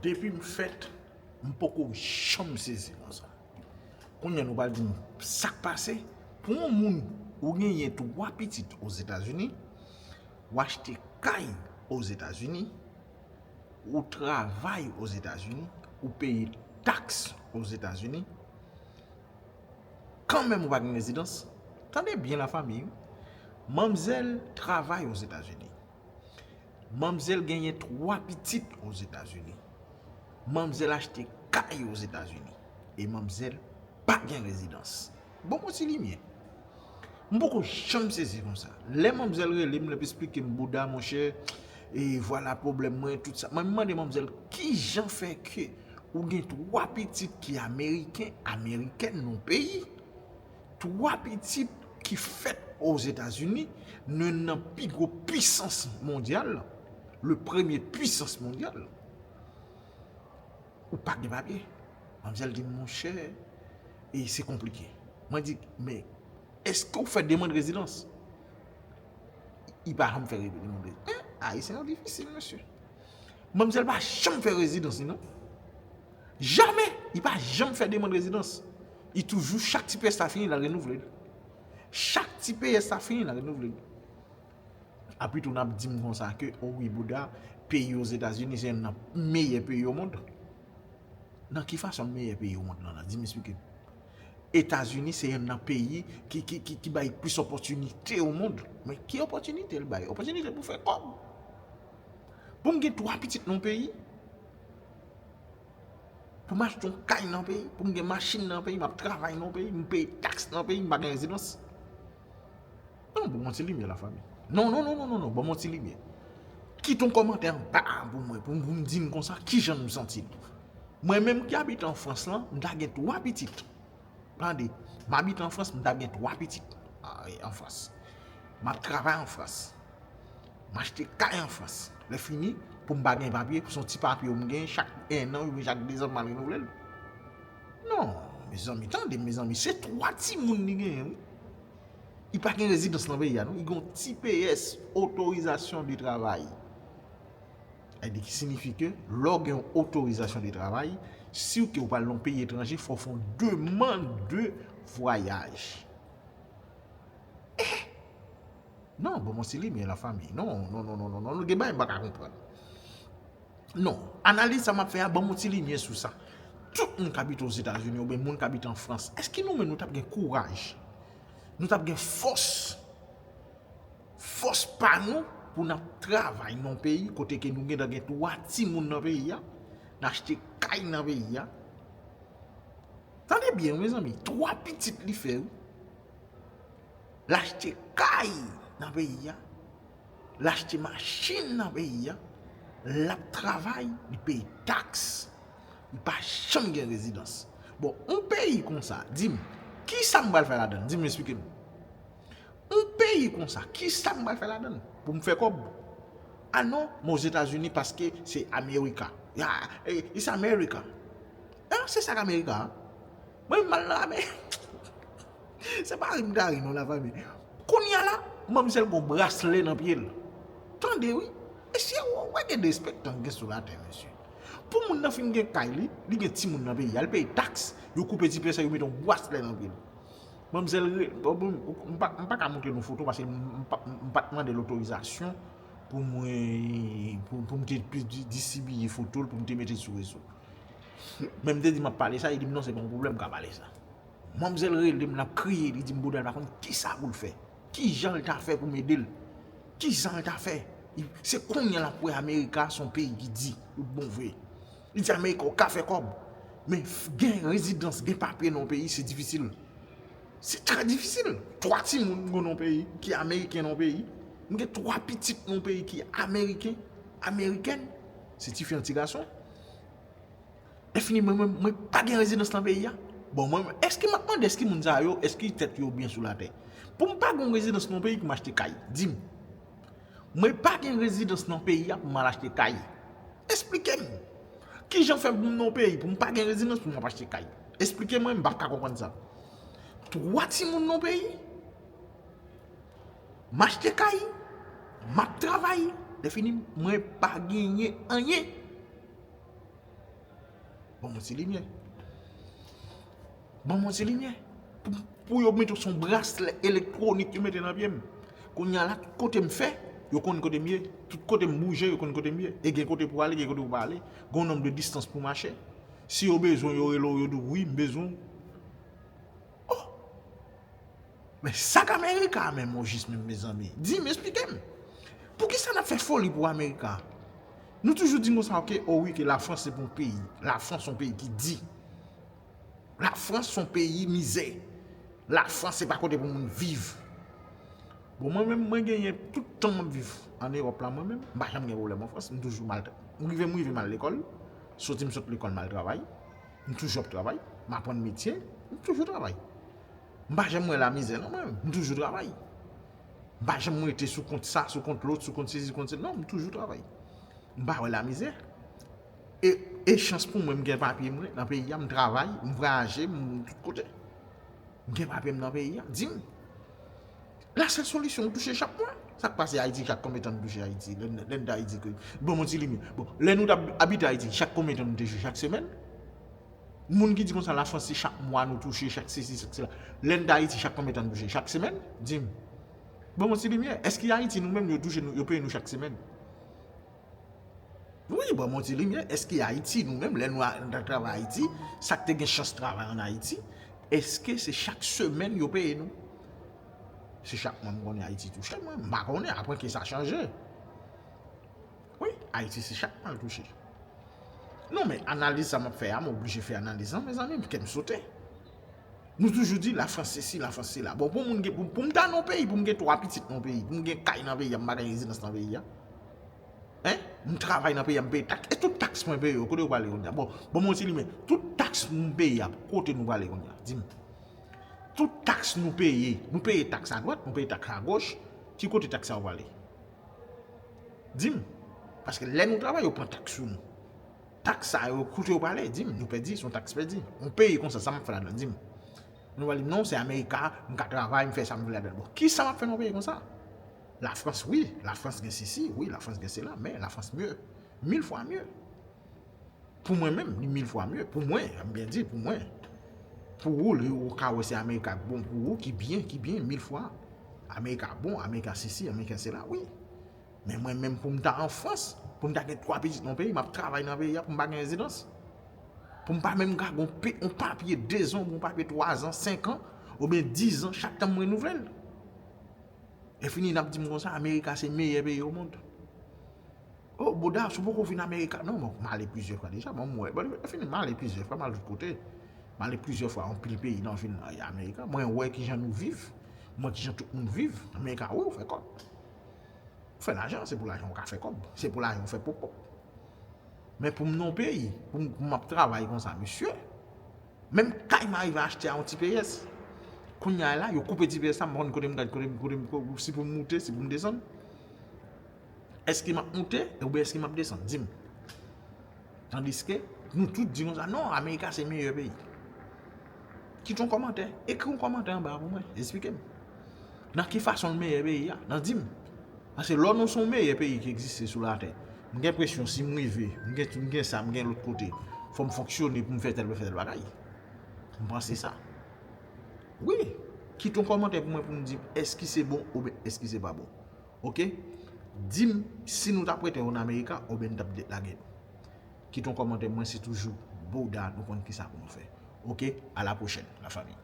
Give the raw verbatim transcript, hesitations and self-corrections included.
Depi m fèt, m poko janm sezi konsa. Kounye a nou pral di m sa k pase. Pou yon moun ou genyen twa pitit Ozetazini, ou achte kay Ozetazini, ou travay Ozetazini, ou peye taks Ozetazini, kanmenm ou pa gen rezidans. Tande byen, lafanmi. Manmzèl travay Ozetazini. Manmzèl genyen twa pitit Ozetazini. Manmzèl achte kay Ozetazini. E manmzèl pa gen rezidans. Bon, bon ti limyè. M poko janm sezi konsa. Lè manmzèl rele m, l ap esplike m, "Bouda, monchè, e vwala pwoblèm mwen, tout sa." Mwen, m mande manmzèl, "Kijan fè ke ou gen twa pitit ki ameriken, amerikèn nan peyi, twa pitit ki fèt Ozetazini, nan youn nan pi gwo pwisans mondyal, le premye pwisans mondyal, ou pa gen papye?" Manmzèl di m, "Monchè, e se konplike." Mwen di, "Men, èske w fè demann rezidans?" Li pa janm fè demann rezidans. Hein? Ayisyen yo difisil, mesye. Manmzèl pa janm fè rezidans li, non. Jamè! Li pa janm fè demann rezidans. Li toujou, chak ti peyès la fini, l al renouvle l. Chak ti peyès la fini, l al renouvle l. Apre tou, n ap di m konsa ke, "O wi, bouda, peyi Ozetazini se youn nan meyè peyi o mond." Nan ki fason l meyè peyi o mond lan la? Di m, esplike m. Etazini se youn nan peyi ki, ki, ki, ki bay plis opòtinite o mond. Men ki opòtinite l bay? Opòtinite pou fè kòb. Pou m gen twa pitit nan peyi, pou m achte yon kay nan peyi, pou m gen machin nan peyi, m ap travay nan peyi, m peye taks nan peyi, m pa gen rezidans. Non, ban m yon ti limyè, lafanmi. Non, non, non, non, non, non, ban m yon ti limyè. Kite yon kòmantè anba a pou mwen, pou, pou m di n konsa kijan nou santi n. Mwen menm ki abite an Frans lan, m ta gen twa pitit. Tande, m abite an Frans, m ta gen twa pitit, a, e, an Frans. M ap travay an Frans. M achte kay an Frans. Lè fini, pou m pa gen papye, pou se yon ti papye m gen, chak en an, oubyen chak de zan, m al renouvle l. Non, mezanmi, tande, mezanmi, se twa timoun li genyen, wi. Li pa gen rezidans nan peyi a, non. Li gen yon T P S, otorizasyon de travay. Sa vle di ki siyifi ke lè w gen yon otorizasyon de travay, si w ke w pral nan yon peyi etranje, fò w fè yon demann de vwayaj. Eh! Non, bon, mwen se limyè, lafanmi. Non, non, non, non, non, non, gen bagay m pa ka konprann. Non, analiz sa m ap fè a, ban m yon ti limyè sou sa. Tout moun k abite Ozetazini oubyen moun k abite an Frans, èske nou menm nou t ap gen kouraj, nou t ap gen fòs, fòs pa nou pou n ap travay nan yon peyi kote ke nou gentan gen twa timoun nan peyi a, n achte kay nan peyi a? Tande byen, mezanmi, twa pitit li fè, wi. L achte kay nan peyi a, l achte machin nan peyi a, l ap travay, li peye taks, li pa janm gen rezidans. Bon, yon peyi konsa, di m, kisa m pral fè ladan l? Di m, esplike m. Yon peyi konsa, kisa m pral fè ladan l pou m fè kòb? Ah non, m Ozetazini paske se America. Ya, eh, it's America. Ah, se sa k America, a? Mwen m al nan lame. Se pa ri m ta ri non, lafanmi. Kounye a la, manmzèl gon braslè nan pye l. Tande wi. Mesye, w wè gen derespektan gen sou latè, mesye. Pou moun nan fin gen kay li, li gen timoun nan peyi a, li peye taks, yo koupe ti pye sa, yo mete yon braslè nan pye l. Manmzèl re-, bon, bon, m pa, m pa ka montre nou foto paske m, m pa, m pa t mande l otorizasyon pou mwen, pou, pou m te pi-, di-, distribiye foto l, pou m te mete l sou rezo. Men m te di m ap pale sa, li di m non, se pa yon pwoblèm, m ka pale sa. Manmzèl rele m, l ap kriye, li di m, Boudal pa konn kisa pou l fè. Kijan l ta fè pou m ede l? Kijan l ta fè? Se kounye a l ap wè Amerika se yon peyi ki di, tout bon vre. Li di Amerika ou ka fè kòb. Men f-, gen rezidans, gen papye nan yon peyi, se difisil. Se trè difisil. Twa timoun m gen nan yon peyi, ki ameriken nan yon peyi. M gen twa pitit nan yon peyi ki ameriken, amerikèn. Se tifi an ti gason. Lè fini, mwen, mwen, mwen pa gen rezidans nan peyi a. Bon, mwen, èske m ap mande, èske moun sa yo, èske tèt yo byen sou latè? Pou m pa gen yon rezidans nan yon peyi pou m achte kay, di m. Mwen pa gen rezidans nan peyi a pou m al achte kay. Esplike m. Kijan fè pou m nan yon peyi, pou m pa gen rezidans pou m ap achte kay? Esplike mwen, m p ap ka konprann sa. Twa timoun nan yon peyi, m achte kay, m ap travay, lè fini, mwen pa genyen anyen. Ban m yon ti limyè. Ban m yon ti limyè. Pou, pou yo mete w sou yon braslè elektwonik yo mete nan pye m. Kounye a la, tout kote m fè, yo konn kote m ye. Tout kote m bouje, yo konn kote m ye. E gen kote pou ale, gen kote pou pa ale. Gen yon nonb de distans pou mache. Si yo bezwen w, yo rele w, yo di w, wi, m bezwen w. Oh! Men sa k Amerika a menm, ojis menm, mezanmi? Di m, esplike m. Poukisa n ap fè foli pou Amerika? Nou toujou di konsa, oke, o wi, ke Lafrans se pou yon peyi. Lafrans se yon peyi ki di. Lafrans se yon peyi mizè. Lafrans se pa kote pou moun viv. Bon, mwen menm, mwen genyen tout tan m ap viv ann Ewòp la, mwen menm, m pa janm gen pwoblèm an Frans. M toujou m al, m rive, m rive m al lekòl. Soti m sot lekòl, m al travay. M toujou ap travay. M aprann metye. M toujou travay. M pa janm wè lamizè non mwen. M toujou travay. M pa janm rete sou kont sa, sou kont lòt, sou kont sesi, sou kont sela. Non, m toujou travay. M pa wè lamizè. E, e chans pou mwen, m gen papye mwen nan peyi a, m travay, m vwayaje, m tout kote. M gen papye m nan peyi a. Di m. La sèl solisyon, ou touche chak mwa. Sa k pase Ayiti, chak konbyen tan nou touche Ayiti? Lè n, lè n t Ayiti, ke, bon, mwen ti limyè. Bon, lè nou t ap abite Ayiti, chak konbyen tan nou te touche? Chak semèn? Moun ki di konsa, Lafrans, se chak mwa nou touche, chak sesi, chak sela. Lè n t Ayiti, chak konbyen tan nou touche? Chak semèn? Di m. Bon, mwen ti limyè. Èske Ayiti, nou menm, yo touche nou, yo peye nou chak semèn? Wi, ban m yon ti limyè. Èske Ayiti, nou menm, lè nou a, nan travay Ayiti, sa k te gen chans travay ann Ayiti, èske se chak semèn yo peye nou? Se chak mwa m konnen Ayiti touche, mwen. M pa konnen, apre ke sa chanje. Wi, Ayiti se chak mwa l touche. Non, men analiz sa m ap fè a, m oblije fè analiz lan, mezanmi, kè m sote. Nou toujou di, Lafrans sesi, Lafrans sela. Bon, pou moun gen, pou, pou m ta nan yon peyi, pou m gen twa pitit nan yon peyi, pou m gen kay nan peyi a, m pa gen rezidans nan peyi a. Hein? M travay nan peyi a, m peye taks. E tout taks mwen peye yo, kote yo prale kounye a? Bon, bon, mwen ti limyè. Tout taks m peye a, kote nou prale kounye a? Di m. Tout taks nou peye, nou peye taks adwat, nou peye taks agoch, ki kote taks sa yo prale? Di m. Paske lè nou travay, yo pran taks sou nou. Taks sa yo, kote yo prale? Di m, nou pèdi, se yon taks pèdi. Yon peyi konsa, sa m ap fè ladan, di m. Nou va di m, non, se Amerika, m ka travay, m fè sa m vle ladan. Bon, kisa m ap fè nan yon peyi konsa? Lafrans, wi, Lafrans gen sesi, wi, Lafrans gen sela, men Lafrans mye, mil fwa mye. Pou mwen menm, li mil fwa mye. Pou mwen, m byen di, pou mwen. Pou ou, li, ou ka wè se Amerika k bon pou ou, ki byen, ki byen, mil fwa. Amerika bon, Amerika sesi, Amerika sela, wi. Men mwen menm, pou m ta an Frans, pou m ta gen twa pitit nan peyi, m ap travay nan peyi a, pou m pa gen rezidans. Pou m pa menm ka gen yon pe-, yon papye dezan, yon papye twazan, senkan, oubyen dizan, chak tan m renouvle l. E fini, n ap di m konsa, Amerika se meyè peyi o mond. Oh, Bouda, si w poko vin Amerika. Non, bon, m ale plizyè fwa deja. Bon, m wè, bon, fini, m ale plizyè fwa, m al tout kote. M ale plizyè fwa, anpil peyi nan vin Amerika. Mwen wè kijan nou viv. Mwen kijan tout moun viv. Amerika, wi, ou fè kòb. Ou fè lajan, se pou lajan ou ka fè kòb. Se pou lajan ou fè pòp pòp. Men pou m nan yon peyi, pou m, pou m ap travay konsa, mesye. Menm kay m arive achte a yon ti peyès. Kounye a la, yo koupe ti peyès la, m pa konn kote m gad, kote m, kote m, ko-, si pou m moute, si pou m desann. Èske m ap moute oubyen èske m ap desann? Di m. Tandiske, nou tout di konsa, non, Amerika se meyè peyi. Kite yon kòmantè, ekri yon kòmantè anba a pou mwen, esplike m. Nan ki fason l meyè peyi a? Nan di m. Paske lè w se yon meyè peyi ki egziste sou latè, m gen enpresyon si m rive, m gen, m gen sa, m gen lòt kote, fò m fonksyone pou m fè tèl, fè tèl bagay. M panse sa. Wi, kite yon kòmantè pou mwen pou m di m èske se bon oubyen èske se pa bon. Oke? Di m si nou t ap rete ann Amerika oubyen nou t ap deplage nou. Kite yon kòmantè, mwen se toujou Bouda, nou konn kisa pou nou fè. Oke? A la pwochèn, lafanmi.